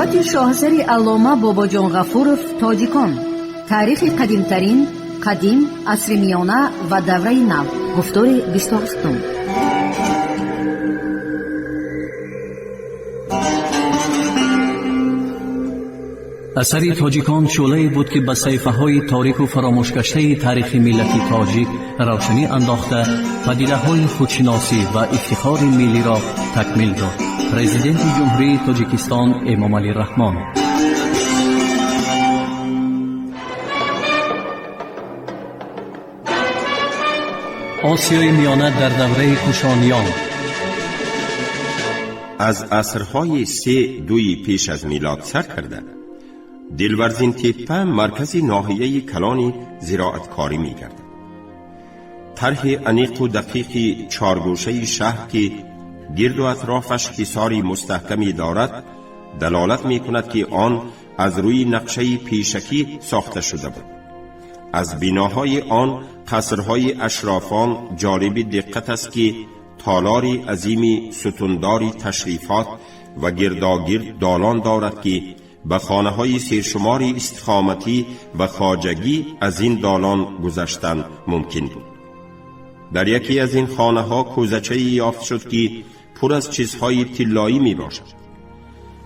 Навбати шоҳасари аллома Бобоҷон Ғафуров «Тоҷикон. Таърихи қадимтарин, қадим, асри миёна ва давраи нав». Гуфтори 27-ум. Асари «Тоҷикон» шӯълае буд, ки ба саҳифаҳои торику фаромӯшгаштаи таърихи миллати тоҷик равшанӣ андохта, падидаҳои худшиносӣ ва ифтихори миллиро такмил дод. Президенти Ҷумҳурии Тоҷикистон Эмомалӣ Раҳмон. Осиёи Миёна дар давраи Кушониён. Аз асрҳои 3-2 пеш аз милод сар карда, Дилварзинтеппа маркази ноҳияи калони зироаткорӣ мегардад. Тарҳи аниқу дақиқи чоргӯшаи шаҳр, ки гирду атрофаш ҳисори мустаҳкаме дорад, далолат мекунад, ки он аз рӯи нақшаи пешакӣ сохта шуда буд. Аз биноҳои он қасрҳои ашрофон ҷолиби диққат аст, ки толори азими сутундори ташрифот ва гирдогирд долон дорад, ки ба хонаҳои сершумори истиқоматӣ ва хоҷагӣ аз ин долон гузаштан мумкин буд. Дар яке аз ин хонаҳо кӯзачае ёфт шуд, ки пур аз чизҳои тиллоӣ мебошад.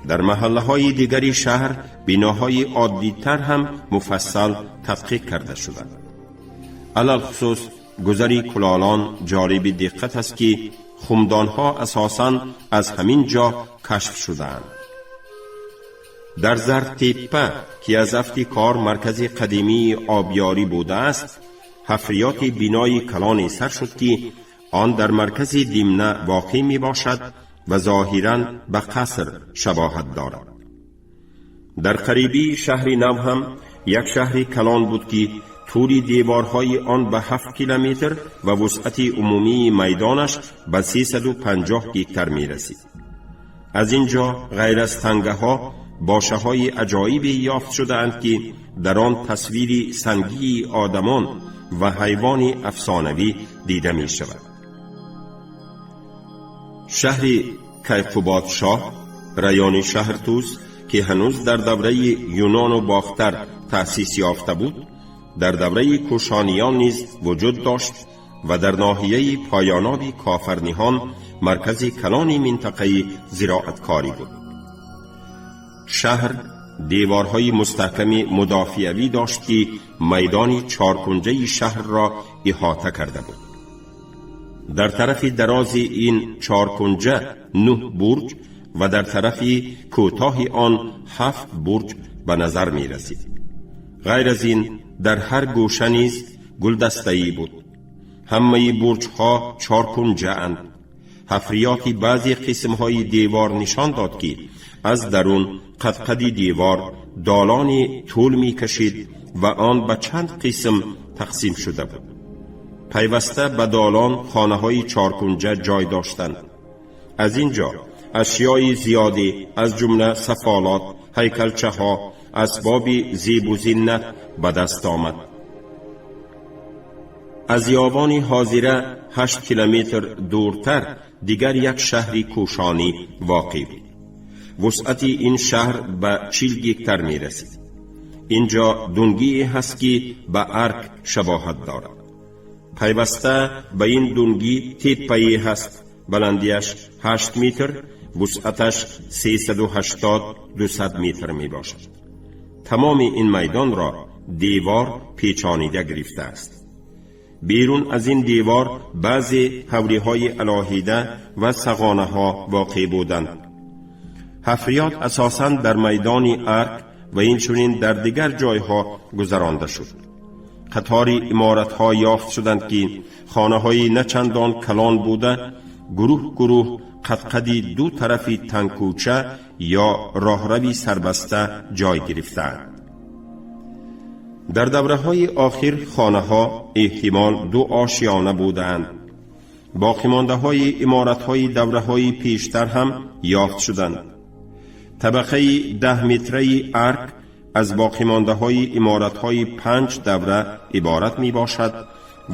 Дар маҳаллаҳои дигари шаҳр биноҳои оддитар ҳам муфассал тадқиқ карда шуданд. Алалхусус гузари Кулолон ҷолиби диққат аст, ки хумдонҳо асосан аз ҳамин ҷо кашф шудаанд. Дар Зардтеппа, ки аз афти кор маркази қадимии обёрӣ будааст, ҳафриёти бинои калоне сар шуд, ки он дар маркази Димна воқеъ мебошад ва зоҳиран ба қаср шабоҳат дорад. Дар қарибии шаҳри нав ҳам як шаҳри калон буд, ки тӯли деворҳои он ба 7 километр ва вусъати умумии майдонаш ба 350 гектар мерасид. Аз ин ҷо ғайр аз тангаҳо бошаҳои аҷоибе ёфт шудаанд, ки дар он тасвири сангии одамон ва ҳайвони афсонавӣ дида мешавад. Шаҳри Кайқубодшоҳ, райони Шаҳртӯз, ки ҳанӯз дар давраи Юнону Бохтар таъсис ёфта буд, дар давраи Кушониён низ вуҷуд дошт ва дар ноҳияи поёноби Кофарниҳон маркази калони минтақаи зироаткорӣ буд. Шаҳр деворҳои мустаҳками мудофиавӣ дошт, ки майдони чоркунҷаи шаҳрро иҳота карда буд. Дар тарафи дарози ин чоркунҷа нӯҳ бурҷ ва дар тарафи кӯтоҳи он ҳафт бурҷ ба назар мерасид. Ғайр аз ин, дар ҳар гӯша низ гулдастаӣ буд. Ҳамаи бурҷҳо чоркунҷаанд. Ҳафриёти баъзе қисмҳои девор нишон дод, ки аз дарун қадқади девор долони тӯл мекашид ва он ба чанд қисм тақсим шуда буд. Пайваста ба долон хонаҳои чоркунҷа ҷой доштанд. Аз ин ҷо ашёи зиёде, аз ҷумла сафолот, ҳайкалчаҳо, асбоби зебу зиннат ба даст омад. Аз ёвони ҳозира 8 километр дуртар дигар як шаҳри кӯшонӣ воқеъ буд. Вусъати ин шаҳр ба 40 гектар мерасид. Ин ҷо дунгие ҳаст, ки ба арк шабоҳат дорад. Пайваста ба ин дунгӣ теппае ҳаст, баландиаш 8 метр, вусъаташ 380-200 метр мебошад. Тамоми ин майдонро девор печонида гирифтааст. Берун аз ин девор баъзе ҳавлиҳои алоҳида ва сағонаҳо воқеъ буданд. Ҳафриёт асосан дар майдони арк ва инчунин дар дигар ҷойҳо гузаронда шуд. Қатори иморатҳо ёфт шуданд, ки хонаҳои начандон калон буда, гурӯҳ гурӯҳ қадқади ду тарафи тангкӯча ё роҳрави сарбаста ҷой гирифтаанд. Дар давраҳои охир хонаҳо эҳтимол ду ошиёна будаанд. Боқимондаҳои иморатҳои давраҳои пештар ҳам ёфт шуданд. Табақаи 10 метраи арк аз боқимондаҳои иморатҳои панҷ давра иборат мебошад.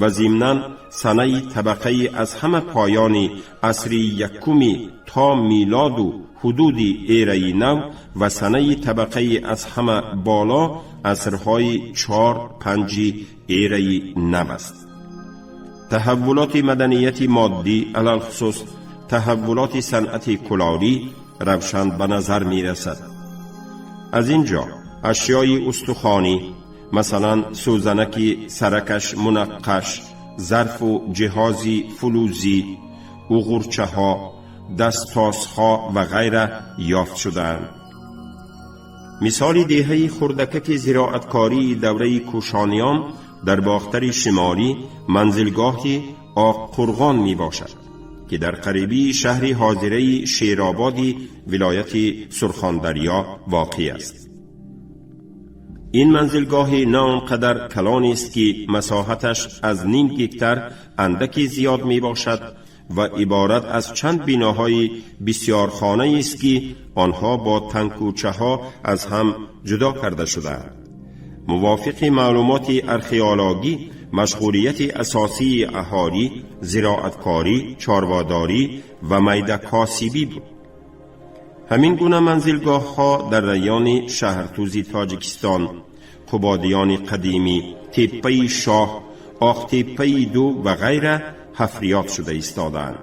و ضمناً سنه طبقه از همه پایان عصر یکم تا میلاد و حدود ایره نو و سنه طبقه از همه بالا عصرهای 4-5 ایره نو است. تحولات مدنیت مادی علی‌الخصوص تحولات صنعت کلالی روشن به نظر می رسد. از اینجا اشیای استخوانی مثلا سوزنک سرکش منقش، ظرف و جهاز فلوزی، اوغورچه ها، دستاس ها و غیره یافت شدند. مثال دهه خردکک زراعتکاری دوره کوشانیان در باختر شمالی منزلگاه آق قرغان می باشد که در قریبی شهر حاضره شیرآبادی ولایت سرخاندریا واقع است. این منزلگاه نه آنقدر کلان است که مساحتش از 0.5 هکتار اندکی زیاد می باشد و عبارت از چند بناهای بسیار خانه است که آنها با تنکوچه ها از هم جدا کرده شده‌اند. موافق معلومات ارخیولوژی مشغولیت اساسی اهالی زراعتکاری، چارواداری و میده کاسبی بود. همین گونه منزلگاه ها در ریان شهرتوز تاجیکستان، قبادیان قدیمی، تپه شاه، آق تپه 2 و غیره حفریات شده ایستادند.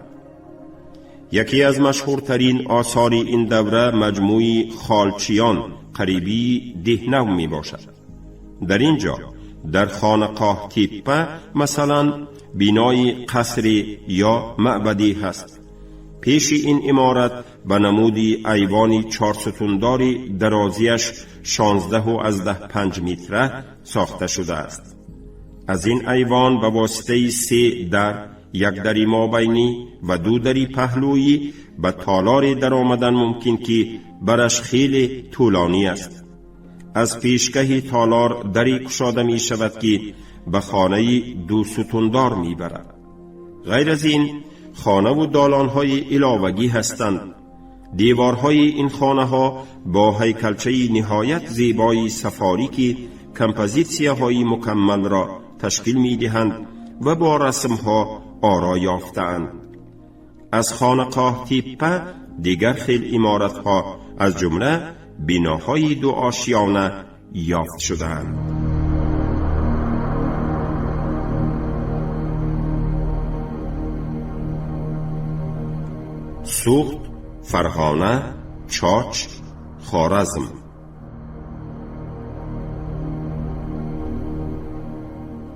یکی از مشهورترین آثار این دوره مجموعی خالچیان قریبی دهنو می باشد. در اینجا در خانقاه تپه مثلا بینای قصر یا معبدی هست. پیش این عمارت به نمود ایوان 4 ستوندار درازیش 16.5 متره ساخته شده است. از این ایوان به واسطه 3 در، 1 دری مابینی و 2 دری پهلویی به تالار در آمدن ممکن که برش خیلی طولانی است. از پیشگه تالار دری کشاده می شود که به خانه 2 ستوندار می برد. غیر از این خانه و دالانهای علاوگی هستند. دیوارهای این خانه ها با هیکلچه نهایت زیبای سفاری که کمپوزیسیه های مکمل را تشکیل می دهند و با رسم ها آرا یافتند. از خانقاه تیپه دیگر خیل عمارت ها از جمله بناهای 2 آشیانه یافت شدند. سوخت، فرغانه، چاچ، خوارزم.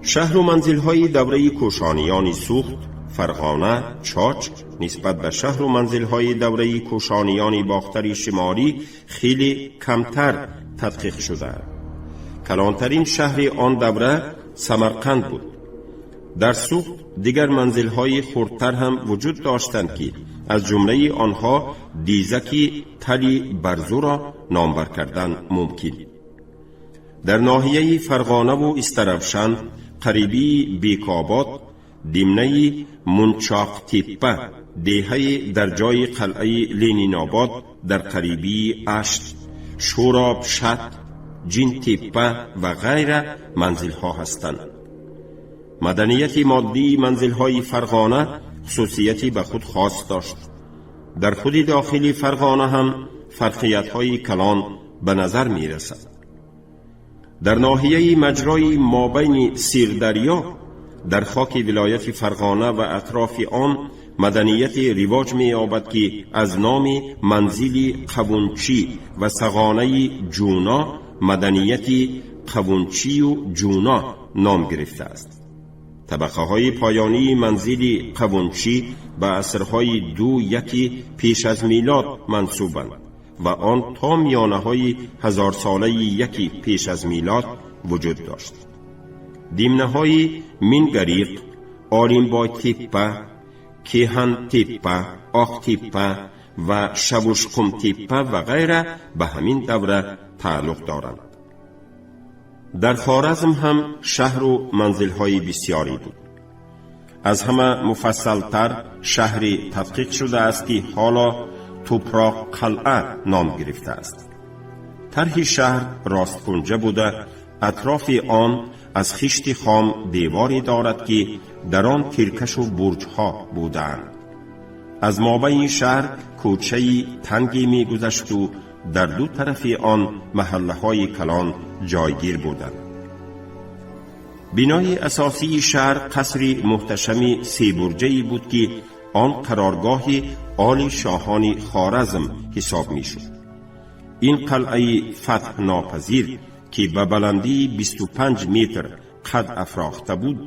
شهر و منزل‌های دوره کوشانیان سوخت، فرغانه، چاچ نسبت به شهر و منزل‌های دوره کوشانیان باختر شمالی خیلی کمتر تدقیق شده. کلانترین شهر آن دوره سمرقند بود. در سوخت دیگر منزل‌های خردتر هم وجود داشتند که از جمله آنها دیزکی تلی برزو را نامبر کردن ممکن. در ناحیه فرغانه و استروشن قریبی بیکاباد، دیمنه منچاق تیپه، دهه در جای قلعه لینین آباد در قریبی اشت، شوراب شط، جین تیپه و غیره منزل ها هستند. مدنیت مادی منزل های فرغانه خصوصیتی به خود خاص داشت. در خود داخلی فرغانه هم فرقیت های کلان به نظر می رسد. در ناحیه مجرای مابین سیردریا در خاک ولایت فرغانه و اطراف آن مدنیت رواج می یابد که از نام منزل قوونچی و سغانه جونا مدنیت قوونچی و جونا نام گرفته است. طبقه های پایانی منزل قوونچی به عصرهای 2-1 پیش از میلاد منسوبند و آن تا میانه های 1000 ساله 1 پیش از میلاد وجود داشت. دیمنه های مینگریق، آلینبای تیپه، کیهان تیپه، آق تیپه و شبوشقم تیپه و غیره به همین دوره تعلق دارند. در خوارزم هم شهر و منزل‌های بسیاری بود. از همه مفصلتر شهری تدقیق شده است که حالا توپراق قلعه نام گرفته است. طرح شهر راست کنجه بوده، اطراف آن аз хишти хом деворе дорад, ки дар он тиркашу бурҷҳо буданд. Аз мобайни шаҳр кӯчаи танге мегузашту дар ду тарафи он маҳаллаҳои калон ҷойгир буданд. Бинои асосии шаҳр қасри муҳташами себурҷае буд, ки он қароргоҳи оли шоҳони Хоразм ҳисоб мешуд. Ин қалъаи фатҳнопазир, ки ба баландии 25 метр қад афрохта буд,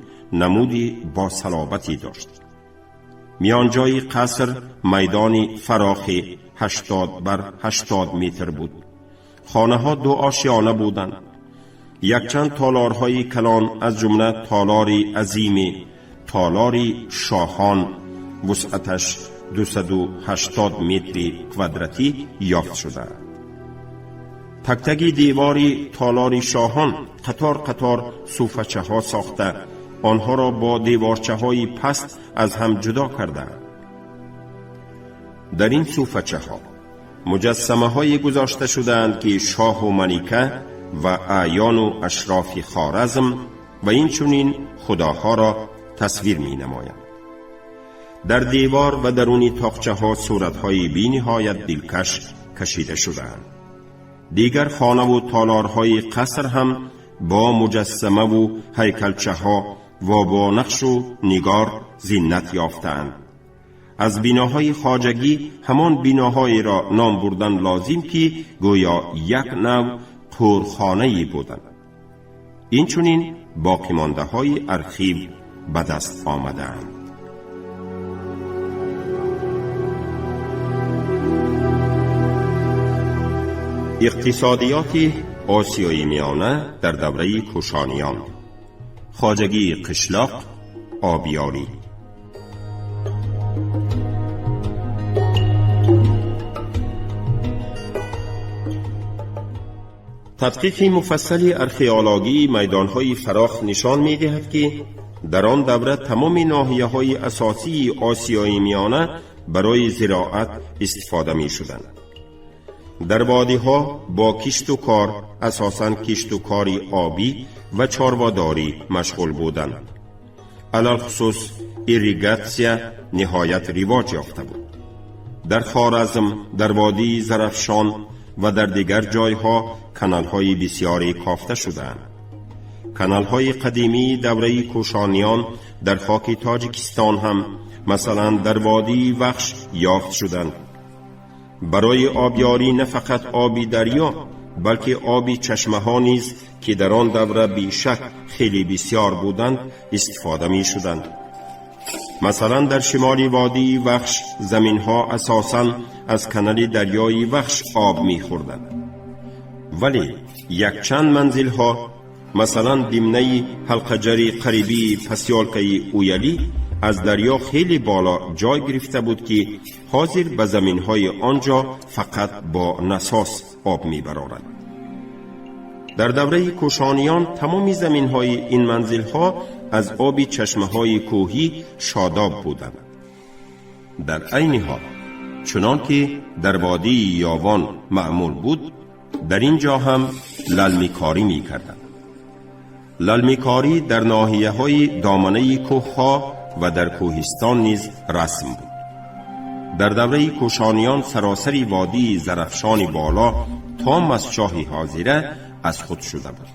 намуди босалобате дошт. Миёнҷои қаср майдони фарохи 80 бар 80 метр буд. Хонаҳо ду ошиёна буданд. Якчанд толорҳои калон, аз ҷумла толори азими толори шоҳон, вусъаташ 280 метри квадратӣ ёфт шуданд. Тактаги девори толори шоҳон қатор қатор суфачаҳо сохта, онҳоро бо деворчаҳои паст аз ҳам ҷудо карданд. Дар ин суфачаҳо муҷассамаҳое гузошта шудаанд, ки шоҳу малика ва аъёну ашрофи Хоразм ва инчунин худоҳоро тасвир менамоянд. Дар девор ва даруни тоқчаҳо суратҳои бениҳоят дилкаш кашида шудаанд. Дигар хонаву толорҳои қаср ҳам бо муҷассамаву ҳайкалчаҳо ва бо нақшу нигор зинат ёфтаанд. Аз биноҳои хоҷагӣ ҳамон биноҳоеро ном бурдан лозим, ки гӯё як нав қӯрхонае буданд. Инчунин боқимондаҳои архив ба даст омадаанд. Иқтисодиёти Осиёи Миёна дар давраи Кушониён. Хоҷагии қишлоқ, обиёрӣ. Тадқиқи муфассали археологии майдонҳои фарох нишон медиҳад, ки дар он давра тамоми ноҳияҳои асосии Осиёи Миёна барои зироат истифода мешуданд. Дар водиҳо бо кишту кор, асосан кишту кори обӣ ва чорводорӣ машғул буданд. Алалхусус ирригатсия ниҳоят ривоҷ ёфта буд. Дар Хоразм, дар водии Зарафшон ва дар дигар ҷойҳо каналҳои бисёре кофта шудаанд. Каналҳои қадимии давраи Кушониён дар хоки Тоҷикистон ҳам, масалан дар водии Вахш, ёфт шуданд. Барои обёрӣ на фақат оби дарё, балки оби чашмаҳо низ, ки дар он давра бешак хеле бисёр буданд, истифода мешуданд. Масалан дар шимоли водии Вахш заминҳо асосан аз канали дарёи Вахш об мехӯрданд. Вале якчанд манзилҳо, масалан димнаи ҳалқаҷари қарибии пасёлкаи Уялӣ, аз дарё хеле боло ҷой гирифта буд, ки ҳозир ба заминҳои он ҷо фақат бо насос об мебарорад. Дар давраи Кушониён тамоми заминҳои ин манзилҳо аз оби чашмаҳои кӯҳӣ шодоб буданд. Дар айни ҳол, чунон ки дар водии Ёвон маъмул буд, дар ин ҷо ҳам лалмикорӣ мекарданд. Лалмикорӣ дар ноҳияҳои доманаи кӯҳҳо ва дар кӯҳистон низ расм буд. Дар давраи Кушониён саросари водии Зарафшони боло то Масчоҳи ҳозира аз худ шуда буд.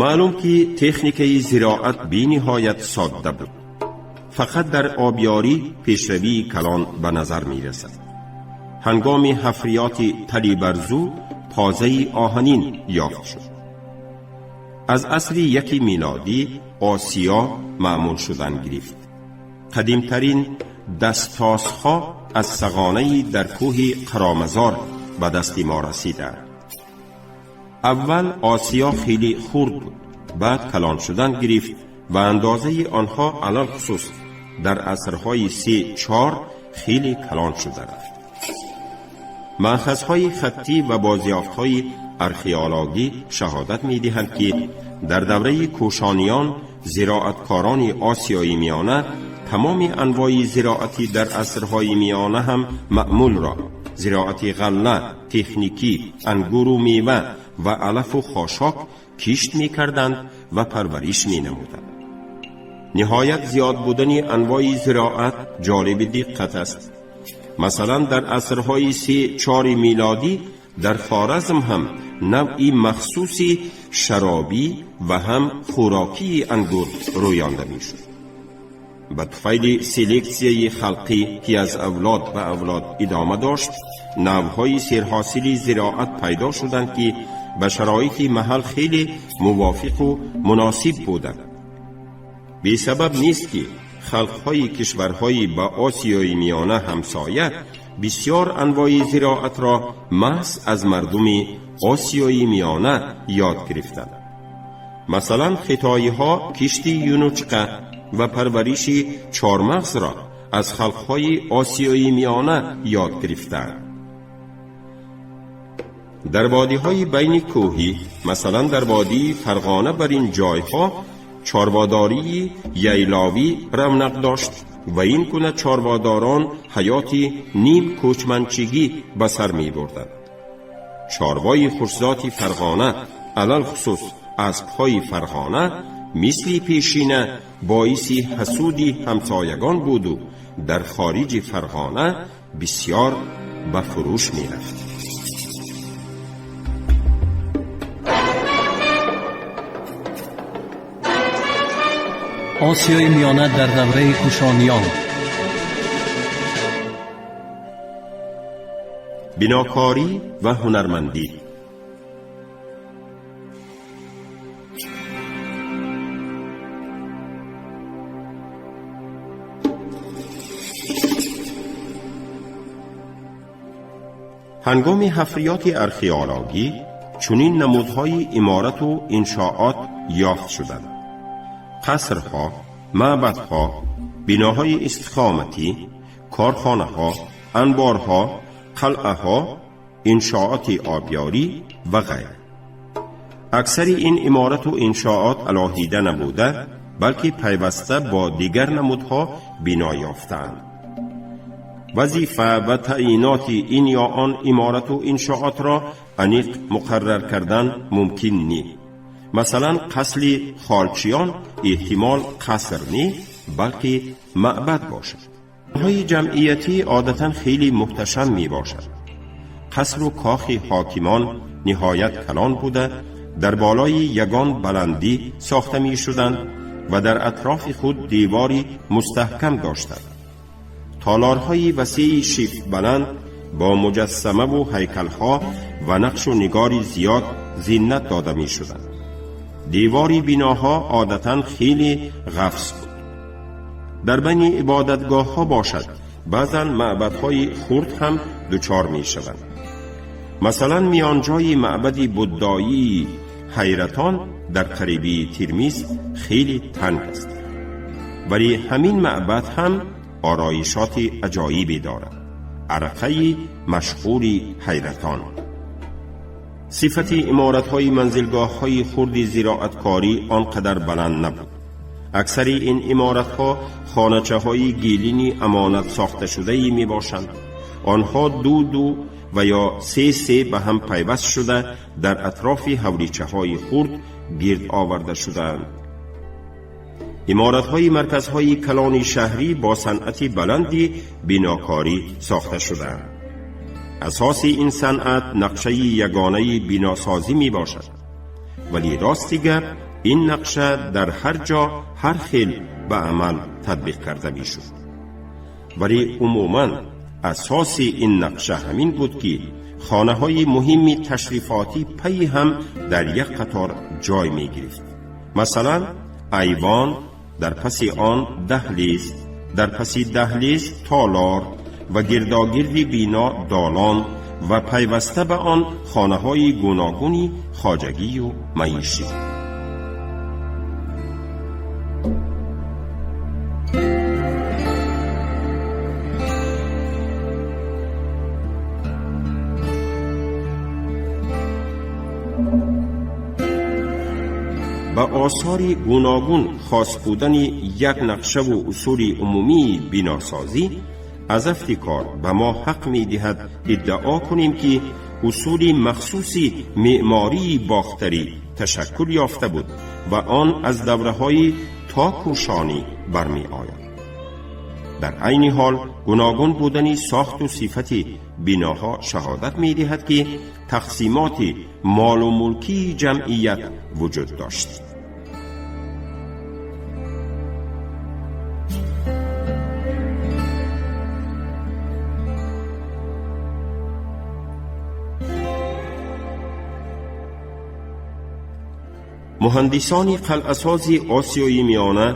Маълум ки техникаи зироат бениҳоят содда буд. Фақат дар обёрӣ пешравии калон ба назар мерасад. Ҳангоми ҳафриёти Талибарзу позаи оҳанин ёфт шуд. Аз асри яки милодӣ Осиё маъмул шудан гирифт. Қадимтарин дастосҳо аз сағонаи дар кӯҳи Қаромазор ба дасти мо расидаанд. Аввал Осиё хеле хурд буд, баъд калон шудан гирифт ва андозаи онҳо алалхусус дар асрҳои 3-4 хеле калон шуда рафт. Маъхазҳои хаттӣ ва бозёфтҳои археологӣ шаҳодат медиҳанд, ки дар давраи Кушониён зироаткорони Осиёи Миёна тамоми анвои зироатӣ дар асрҳои миёна ҳам маъмулро зироати ғалла, техникӣ, ангуру мева ва алафу хошок کشت می کردند و پرورش می نمودند. نهایت زیاد بودن انواع زراعت جالب دقت است. مثلا در عصرهای 3-4 میلادی در خوارزم هم نوعی مخصوصی شرابی و هم خوراکی انگور رویانده میشد. به طفیل سلکسیه خلقی که از اولاد به اولاد ادامه داشت، نوعهای سرحاصل زراعت پیدا شدند که به شرایط محل خیلی موافق و مناسب بودند. بی سبب نیست که خلقهای کشورهای با آسیای میانه همسایه بسیار انواع زراعت را محض از مردم آسیای میانه یاد گرفتند. مثلا خطایی ها کشتی یونوچقه و پرورش چارمغز را از خلقهای آسیای میانه یاد گرفتند. در وادی های بین کوهی، مثلا در وادی فرغانه بر این جایها چارواداری ییلاوی رونق داشت و این گونه چارواداران حیاتی نیم کوچمنچگی به سر می بردند. چاروای خوشذات فرغانه، علل خصوص اسبهای فرغانه، مثل پیشینه باعث حسودی همسایگان بود و در خارج فرغانه بسیار به فروش می رفت. آسیای میانه در دوره کوشانیان. بناکاری و هنرمندی. هنگام حفریات ارخیولوژی چنین نمودهای عمارت و انشاءات یافت شدند: قصرها، معبدها، بناهای استقامتی، کارخانه‌ها، انبارها، قلعه‌ها، انشاءات آبیاری و غیره. اکثر این عمارت و انشاءات علاهیده نبوده، بلکه پیوسته با دیگر نمودها بنا یافتند. وظیفه و تعیینات این یا آن عمارت و انشاءات را انیق مقرر کردن ممکن نیست. مثلا قصر خالچیان احتمال قصر نی، بلکه معبد باشد. های جمعیتی عادتا خیلی محتشم می باشد. قصر و کاخ حاکمان نهایت کلان بوده، در بالای یگان بلندی ساخته می شدند و در اطراف خود دیواری مستحکم داشتند. تالارهای وسیع شیف بلند با مجسمه و هیکلها و نقش و نگاری زیاد زینت داده می شدند. دیواری بیناها عادتاً خیلی غفص بود. در بین عبادتگاه ها باشد، بعضاً معبدهای خرد هم دچار می شوند. مثلا میانجای معبد بودایی حیرتان در قریبی ترمیز خیلی تنگ است، ولی همین معبد هم آرایشات عجایبی دارد. عرقه مشهور حیرتان. صفت عمارت‌های منزلگاه‌های خرد زراعتکاری آنقدر بلند نبود. اکثر این عمارت‌ها خانه‌چه‌های گیلینی امانت ساخته شده‌ای می‌باشند. آنها 2-2 و یا 3-3 به هم پیوست شده در اطراف حولیچه‌های خرد گرد آورده شده‌اند. عمارت‌های مرکزهای کلان شهری با صنعت بلندی بناکاری ساخته شده‌اند. اساس این صنعت نقشه یگانه بیناسازی می باشد، ولی راستی گپ این نقشه در هر جا هر خیل به عمل تطبیق کرده می شد. ولی عموماً اساس این نقشه همین بود که خانه های مهم تشریفاتی پی هم در یک قطار جای می گرفت. مثلا ایوان، در پس آن دهلیز، در پس دهلیز تالار و گرداگرد بینا دالان و پیوسته به آن خانه‌های گوناگونی خواجگی و معیشی. با آثار گوناگون خاص بودن یک نقشه و اصول عمومی بیناسازی از افتکار به ما حق می دهد ادعا کنیم که اصول مخصوصی معماری باختری ташаккул ёфта буд ва он аз давраҳои то кӯшонӣ бармеояд. Дар айни ҳол гуногун будани сохту сифати биноҳо шаҳодат медиҳад, ки тақсимоти молу мулкии ҷамъият вуҷуд дошт. Муҳандисони қалъасози Осиёи Миёна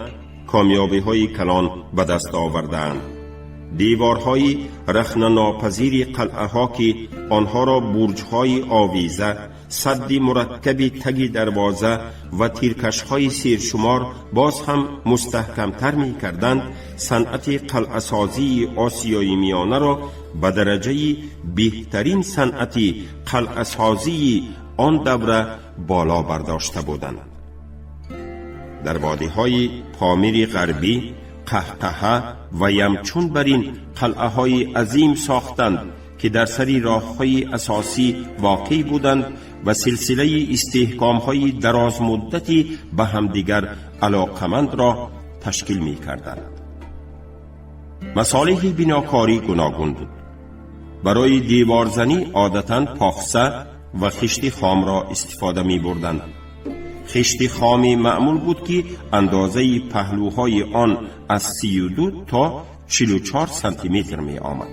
комёбиҳои калон ба даст овардаанд. Деворҳои рахнанопазири қалъаҳо, ки онҳоро бурҷҳои овеза, садди мураккаби таги дарвоза ва тиркашҳои сершумор боз ҳам мустаҳкамтар мекарданд, санъати қалъасозии Осиёи Миёнаро ба дараҷаи беҳтарин санъати қалъасозии он давра боло бардошта буданд. Дар водиҳои Помири Ғарбӣ, Қаҳқаҳа ва ямчун бар ин қалъаҳои азим сохтанд, ки дар сари роҳҳои асосӣ воқеъ буданд ва силсилаи истиҳкомҳои дарозмуддати ба ҳамдигар алоқамандро ташкил мекарданд. Масолеҳи бинокорӣ гуногун буд. Барои деворзанӣ одатан похса ва хишти хомро истифода мебурданд. Хишти хоми маъмул буд, ки андозаи паҳлӯҳои он аз 32 то 44 сантиметр меомад.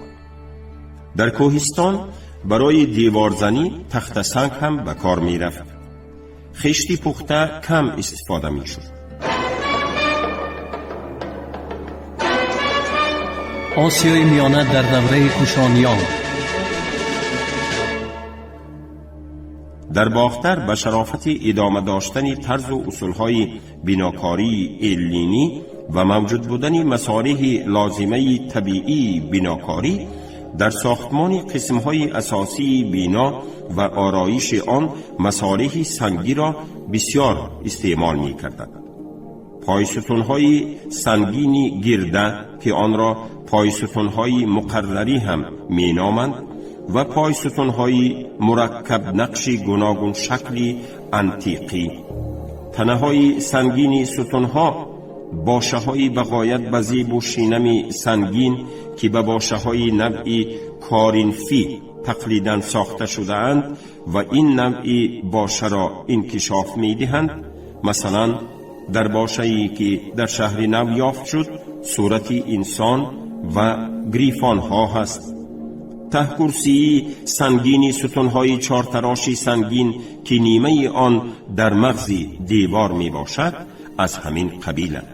Дар кӯҳистон барои деворзанӣ тахтасанг ҳам ба кор мерафт. Хишти пухта кам истифода мешуд. Осиёи Миёна дар давраи Кушониён. Дар Бохтар ба шарофати идома доштани тарзу усулҳои бинокории эллинӣ ва мавҷуд будани масолеҳи лозимаи табиии бинокорӣ дар сохтмони қисмҳои асосии бино ва ороиши он масолеҳи сангиро бисёр истеъмол мекарданд. Пойсутунҳои сангини гирда, ки онро пойсутунҳои муқаррарӣ ҳам меноманд, ва пойсутунҳои мураккаб нақши гуногуншакли антиқӣ, танаҳои сангини сутунҳо, бошаҳои ба ғоят ба зебу шинами сангин, ки ба бошаҳои навъи коринфӣ тақлидан сохта шудаанд ва ин навъи бошаро инкишоф медиҳанд. Масалан, дар бошае, ки дар шаҳри нав ёфт шуд, сурати инсон ва грифонҳо ҳаст. Таҳкурсии сангини сутунҳои чортароши сангин, ки нимаи он дар мағзи девор мебошад, аз ҳамин қабиланд.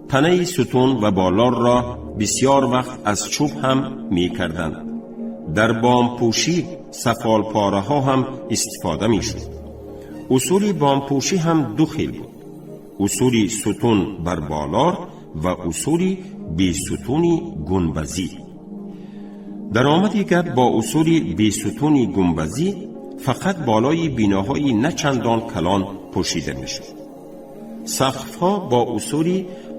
Танаи сутун ва болорро бисёр вақт аз чӯб ҳам мекарданд. Дар бомпӯшӣ сафолпораҳо ҳам истифода мешуд. Усули бомпӯшӣ ҳам ду хел буд: усули сутун бар болор ва усули бесутуни гунбазӣ. Даромади гап бо усули бесутуни гунбазӣ фақат болои биноҳои на чандон калон пӯшида мешуд. Сақфҳо бо усули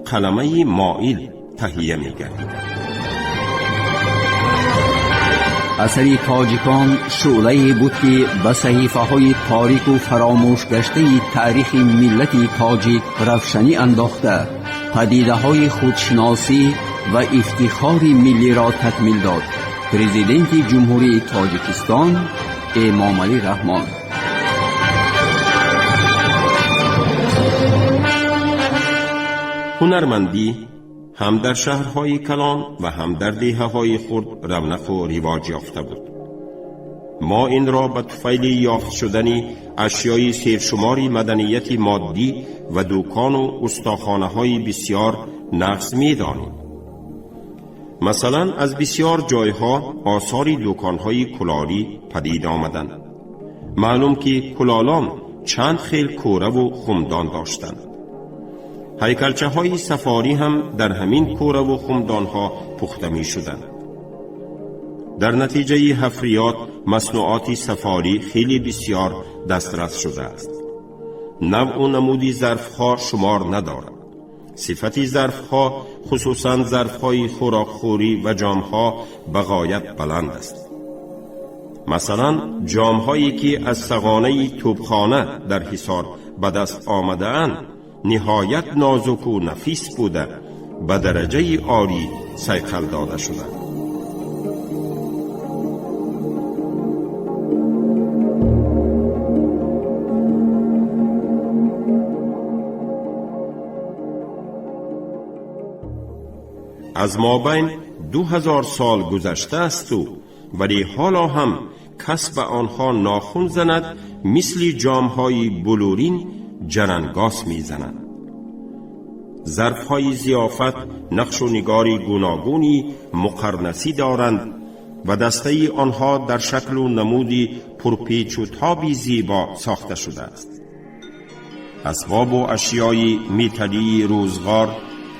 қаламаи моил таҳия мегардиданд. Асари тоҷикон шӯълае буд, ки ба саҳифаҳои торику фаромӯшгаштаи таърихи миллати тоҷик равшанӣ андохта, падидаҳои худшиносӣ ва ифтихори миллиро такмил дод. Президенти Ҷумҳурии Тоҷикистон Эмомалӣ Раҳмон. Ҳунармандӣ ҳам дар шаҳрҳои калон ва ҳам дар деҳаҳои хурд равнақу ривоҷ ёфта буд. Мо инро ба туфайли ёфт шудани ашёи сершумори маданияти моддӣ ва дукону устохонаҳои бисёр нағз медонем. Масалан, аз бисёр ҷойҳо осори дуконҳои кулолӣ падид омаданд. Маълум, ки кулолон чанд хел кӯраву хумдон доштанд. Ҳайкалчаҳои сафорӣ ҳам дар ҳамин кӯраву хумдонҳо пухта мешуданд. Дар натиҷаи ҳафриёт маснуоти сафорӣ хеле бисёр дастрас шудааст. Навъу намуди зарфҳо шумор надорад. Сифати зарфҳо, хусусан зарфҳои хӯрокхӯрӣ ва ҷомҳо, ба ғоят баланд аст. Масалан, ҷомҳое ки аз сағонаи тӯбхона дар Ҳисор ба даст омадаанд, ниҳоят нозуку нафис буда, ба дараҷаи олӣ сайқал дода шуданд. Аз мобайн 2000 сол гузашта асту, вале ҳоло ҳам кас ба онҳо нохун занад, мисли ҷомҳои булурин ҷарангос мезанад. Зарфҳои зиёфат нақшу нигори гуногуни муқарнасӣ доранд ва дастаи онҳо дар шаклу намуди пурпечу тоби зебо сохта шудааст. Асбобу ашёи металлии рӯзғор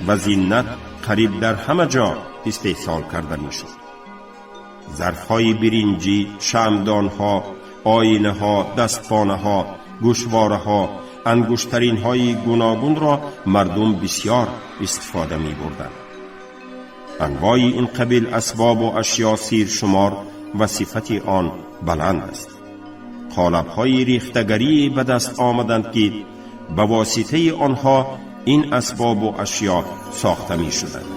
ва зинат қариб дар ҳама ҷо истеҳсол карда мешуд. Зарфҳои биринҷӣ, шамъдонҳо, оинаҳо, дастпонаҳо, гӯшвораҳо, ангуштаринҳои гуногунро мардум бисёр истифода мебурданд. Анвои ин қабил асбобу ашё сиршумор ва сифати он баланд аст. Қолабҳои рехтагарӣ ба даст омаданд, ки ба воситаи онҳо ин асбобу ашё сохта мешуданд.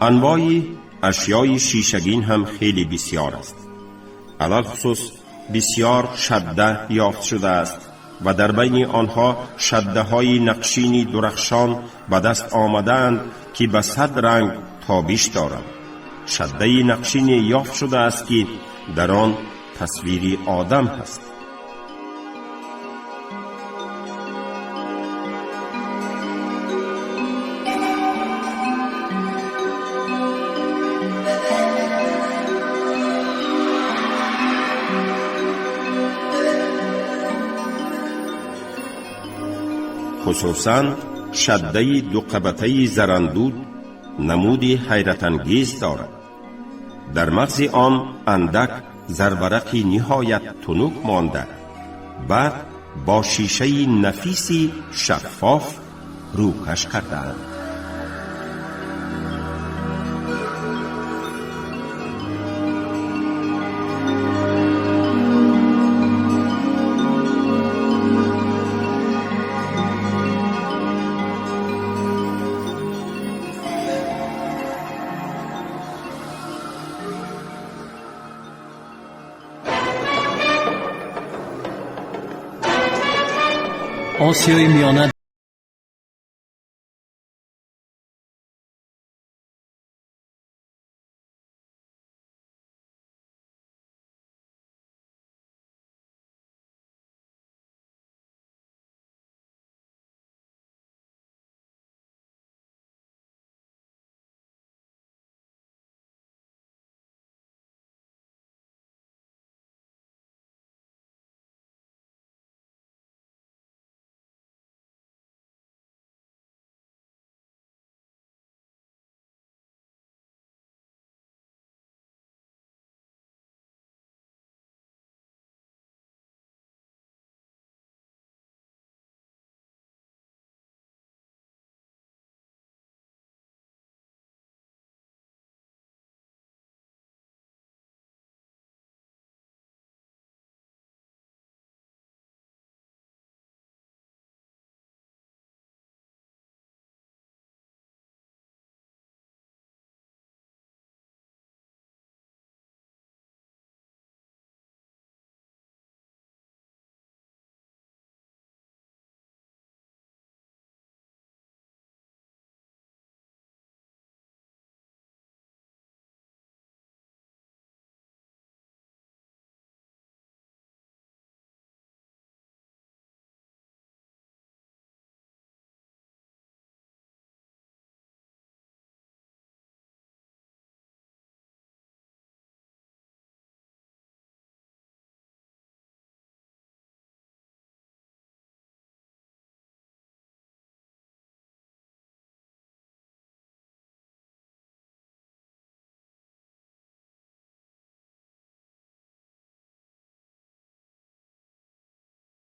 Анвои ашёи шишагин ҳам хеле бисёр аст. Алалхусус бисёр шадда ёфт шудааст ва дар байни онҳо шаддаҳои нақшини дурахшон ба даст омадаанд, ки ба 100 ранг тобиш доранд. Шаддаи нақшине ёфт шудааст, ки дар он тасвири одам ҳаст. Хусусан шаддаи дуқабатаи зарандуд намуди ҳайратангез дорад. Дар мағзи он андак зарварақи ниҳоят тунук монда, баъд бо шишаи нафиси шаффоф рӯкаш кардаанд. Осиёи Миёна